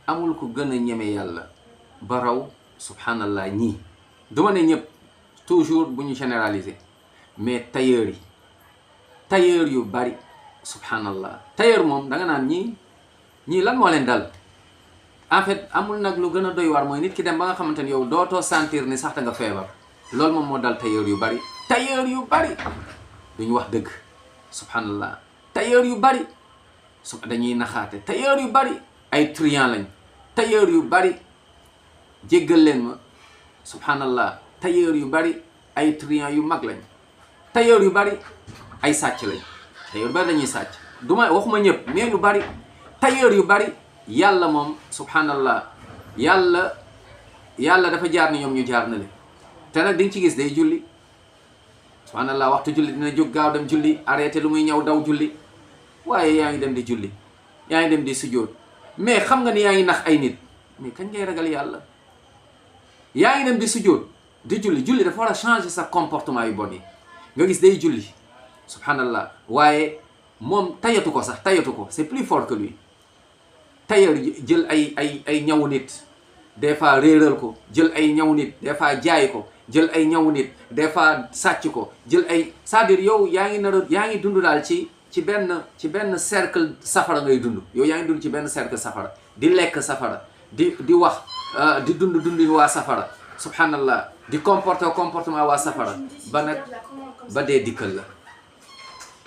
amul ku gën a ñeme yàlla ba raw subhanallah ñii duma ne ñëpp toujours bu ñu généraliser mais tailleur yu bari subhanallah tailleur moom da nga naan ñii lan moo leen dal. En fait amul nag lu gën a doy waar mooy nit ki dem ba nga xamante ni yow dootoo sentir ni sax da nga feebar loolu moom moo dal tailleur yu bari duñu wax dëgg subhanallah tailleur yu bari dañuy naxaate tailleur yu bari ay truand lañ tailleur yu bari jéggal leen ma subhanallah tailleur yu bari ay truand yu mag lañ tailleur yu bari ay sàcc lañ tailleur yu bari dañuy sàcc duma waxuma ñëpp mais lu bari tailleur yu bari yàlla moom subhanallah yàlla dafa jaar ni ñoom ñu jaar na le te nag di nga ci gis day julli subhanallah waxtu julli dina jóg gaaw dem julli arrêté lu muy ñëw daw julli waaye yaa ngi dem di julli yaa ngi dem di sujjóot mais xam nga ni yaa ngi nax ay nit mais kañ ngay ragal yàlla. yaa ngi dem di sujjóot di julli dafa war a changer sa comportement yu bon yi nga gis day julli subhanallah waaye moom tayatu ko c'est plus fort que lui. tailleur jël ay ñawu nit des fois réeral ko jël ay ñawu nit des fois jaay ko jël ay ñawu nit des fois sàcc ko jël ay c'est-à-dire yow yaa ngi dund daal ci benn cercle safara ngay dund yow yaa ngi dund ci benn cercle safara di lekk safara di wax di dundin waa safara subhanallah di comportement waa safara ba dee dikkal la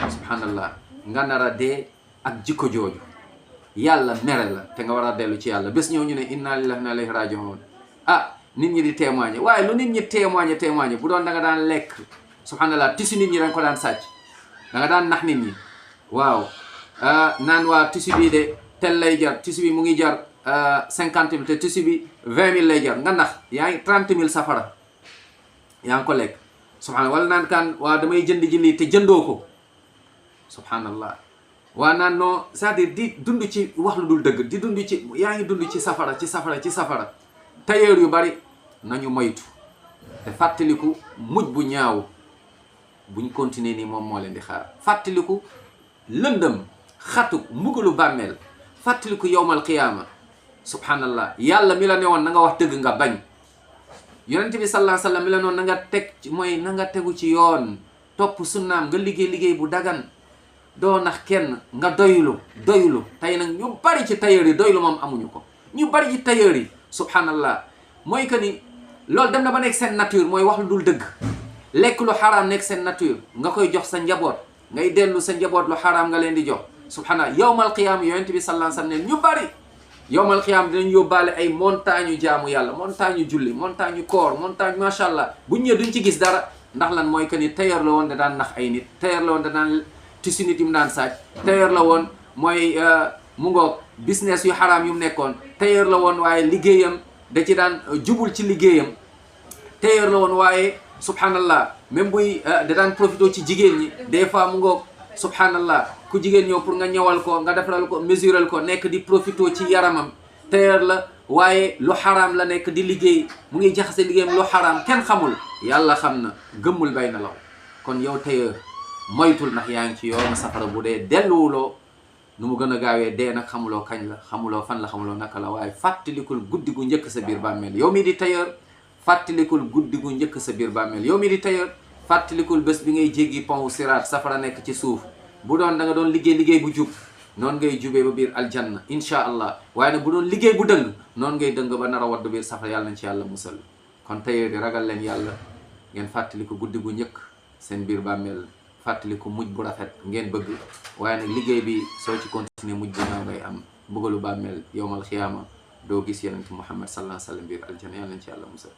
subhanallah nga nar a dee ak jikko jooju yàlla mere la te nga war a dellu ci yàlla bés ñëw ñu ne inna lillahi wa inna ilayhi raji'un nit ñi di témoigner waaye lu nit ñi témoigner bu doon da nga daan lekk subhanallah tissu nit ñi da nga ko daan sàcc da nga daan nax nit ñi waaw naan waa tissu bi de tel lay jar tissu bi mu ngi jar 50 000 te tissu bi 20 000 lay jar nga nax yaa ngi 30 000 safara yaa ngi ko lekk subhanallah wala naan kan waa damay jënd ji lii te jëndoo ko subhanallah waa naan non c'est-à-dire di dund ci wax lu dul dëgg di dund ci yaa ngi dund ci safara tailleur yu bari nañu moytu te fàttaliku mujj bu ñaaw buñ continuer nii moom moo leen di xaar fàttaliku lëndëm xatuk mbugalu bàmmeel fàttaliku yowmal qiyaama subhanallah yàlla mi la ne woon na nga wax dëgg nga bañ yonent bi sallallahu alayhi wasallam mi la noon na nga tegu ci yoon topp sunnaam nga liggéey bu dagan doo nax kenn nga doylu tey nag ñu bari ci tailleur yi doylu moom amuñu ko ñu bari ci tailleur yi subhanallah mooy que ni loolu dem na ba nekk seen nature mooy wax lu dul dëgg lekk lu xaraam nekk seen nature nga koy jox sa njaboot ngay dellu sa njaboot lu xaraam nga leen di jox subhanallah yawmal qiyaama yonent bi sallallahu alayhi wasallam ne ñu bari yawmal qiyaama dinañ yóbbaale ay montagne yu jaamu yàlla montagne yu julli montagne yu koor montagne macha allah buñ ñëwee duñ ci gis dara ndax lan mooy que ni tailleur la woon da daan nax ay nit tailleur la woon da daan tissu nit yi mu daan sàcc tailleur la woon mooy mu ngoog business yu xaraam yu mu nekkoon tailleur la woon waaye liggéeyam da ci daan jubul ci liggéeyam tailleur la woon waaye subhanallah même buy da daan profité ci jigéen ñi des fois mu ngoog subhanallah ku jigéen ñëw pour nga ñëwal ko nga defaral ko mesural ko nekk di profité ci yaramam tailleur la waaye lu xaraam la nekk di liggéey mu ngi jaxase liggéeyam lu xaraam kenn xamul yàlla xam na gëmmul bay na law kon yow tailleur moytul ndax yaa ngi ci yoonu safara bu dee delluwuloo nu mu gën a gaawee dee nag xamuloo kañ la xamuloo fan la xamuloo naka la waaye fàttalikul guddi gu njëkk sa biir bàmmeel yow mi di tailleur fàttalikul guddi gu njëkk sa biir bàmmeel yow mi di tailleur fàttalikul bés bi ngay jéggi pont siraat safara nekk ci suuf bu doon da nga doon liggéey bu jub noonu ngay jubee ba biir aljanna insha allah waaye nag bu doon liggéey bu dëng noonu ngay dëng ba nar a wadd biir safara yàlla nañ ci yàlla musal kon tailleur di ragal leen yàlla ngeen fàttaliku guddi gu njëkk seen biir bàmmeel fàttaliku mujj bu rafet ngeen bëgg waaye nag liggéey bi soo ci continuer mujj bu ñaaw ngay am bëggalu bàmmeel yowmal xiyaama doo gis yonent Muhammad sallallahu alayhi wa sallam biir aljanna yàlla nañ ci yàlla musal